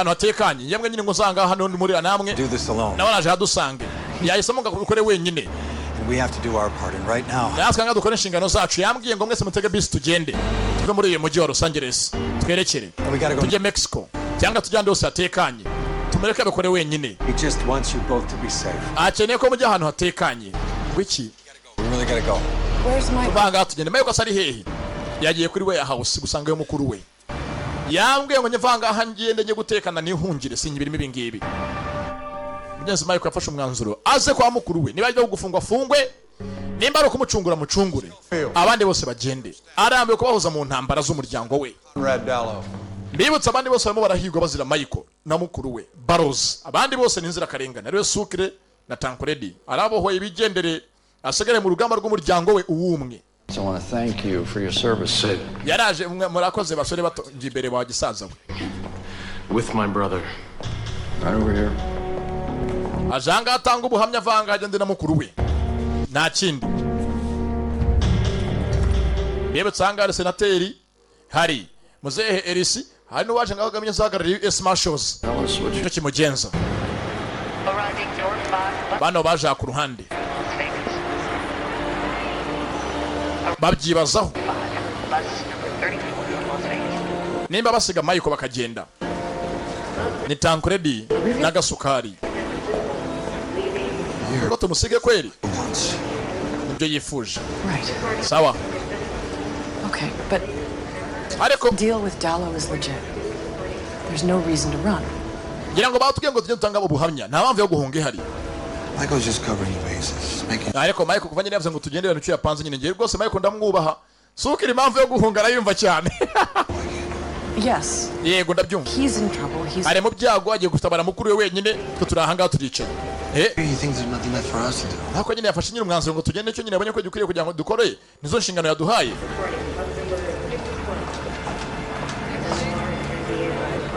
Ahantu hatekanye yemwe nyine ngo usanga hano muri namwe. Do this alone. Nawe araje ahadusange, yahisemo ngo abikore wenyine. And we have to do our part. And right now, Natwe nga dukore inshingano zacu. Yambwiye ngo mwese mutege bisi tugende tuve muri uyu mujyi wa Los Angeles, twerekere we gotta go. tujye Mexico cyangwa tujye ahandi hose hatekanye, tumureke abikore wenyine. He just wants you both to be safe. Akeneye ko mujya ahantu hatekanye. Wiki? We really gotta go. Where's Michael? Tuva ahangaha tugende. Michael asa ari hehe? Yagiye kuri warehouse gusangayo mukuru we. Yambwiye ngo njye ngaha ngende njye gutekana nihungire, sinkibirimo ibi ngibi. Mugenzi Michael yafashe umwanzuro aze kwa mukuru we. Niba ajya gufungwa afungwe, nimba ari ukumucungura mucungure, abandi bose bagende. Arambiwe kubahuza mu ntambara z'umuryango we. Conrad Dallow. Mbibutsa, abandi bose barimo barahigwa bazira Michael na mukuru we Barozi. Abandi bose ni inzirakarengane, ariwe Sukire na Tankuredi. Arabohoye ibigendere, asigare mu rugamba rw'umuryango we uwumwe. I want to thank you for your service, Sid. Yaraje mwe murakoze basore bato. Njye imbere wa gisaza we. With my brother. Right over here. Aje ahangaha atanga ubuhamya, avanga agende na mukuru we, nta kindi. Mbibutsa, ahangaha hari senateri, hari muzehe Erisi, hari n'uwaje ngaho agamye uhagarariye US Marshals, nicyo kimugenza. Arriving northbound Bano baje aha ku ruhande Las Vegas. babyibazaho. Bus number 34 from Las Vegas. Nimba basiga Michael bakagenda, ni Tankuredi n'agasukari ko tumusige kweri, nibyo yifuje. Right. Sawa. Okay, but ariko deal with Dallo is legit. There's no reason to run. Ngira ngo batubwiye ngo tujye dutanga ubuhamya, nta mpamvu yo guhunga ihari. Michael's just covering the bases, making Ariko Michael kuva nyine yavuze ngo tugendere icyo yapanze nyine, ngiye rwose Michael ndamwubaha. Sukira impamvu yo guhunga arayumva cyane. Yes. Yego, ndabyumva. He's in trouble. He's Ari mu byago, agiye gutabara mukuru we wenyine, twe turi ahangaha turicaye. Eh. He thinks there's nothing left for us to do. Ariko nyine yafashe nyine umwanzuro ngo tugende, icyo nyine yabonye ko gikwiriye kugira ngo dukore, nizo nshingano yaduhaye.